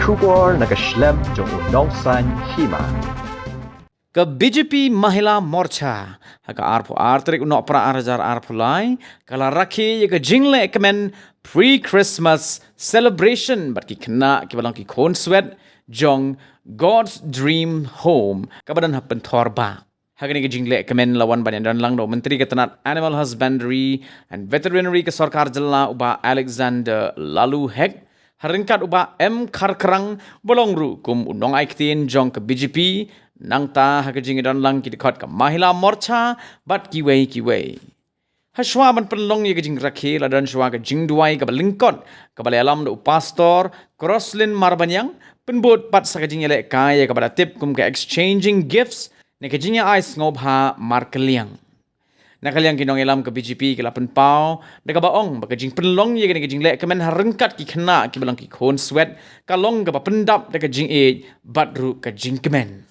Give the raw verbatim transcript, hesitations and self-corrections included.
Khubor na ka shlem jong u Nongsaiñ Hima. Ka B J P Mahila Morcha ha ka arphew ar tarik u Nohprah ar hajar arphew lai ka la rakhe ïa ka jingleh kmen pre-Christmas celebration bad ki khynnah kiba long ki khun swet jong God's Dream Home kaba don ha Pynthorbarr. Ha kane ka jingleh kmen la wan ban ïadon lang da u Myntri ka tnat Animal Husbandry and Veterinary ka Sorkar Jylla u Bah Alexander Laloo Hek, ha ryngkat u Bah M Kharkrang ba long ruh kum u nongai ktien jong ka B J P, nangta ha ka jingïadon lang ki dkhot ka Mahila Morcha bad kiwei kiwei. Hashwa ban pynlong ïa ka jingrakhe la don shwa ka jingduwai kaba lyngkot kaba la ïalam da u Pastor Crosslyn Marbaniang, pynbud pat sa ka jingïalehkai ïa kaba la tip kum ka Exchanging Gifts ne ka jingïa ai sngewbha markylliang. Na ka liang ki nongïalam ka B J P ki la pynpaw da kaba ong ba ka jingpynlong ïa kane ka jingleh kmen ha ryngkat ki khynnah kiba long ki khun swet ka long kaba pyndap da ka jingïeit bad ruh ka jingkmen.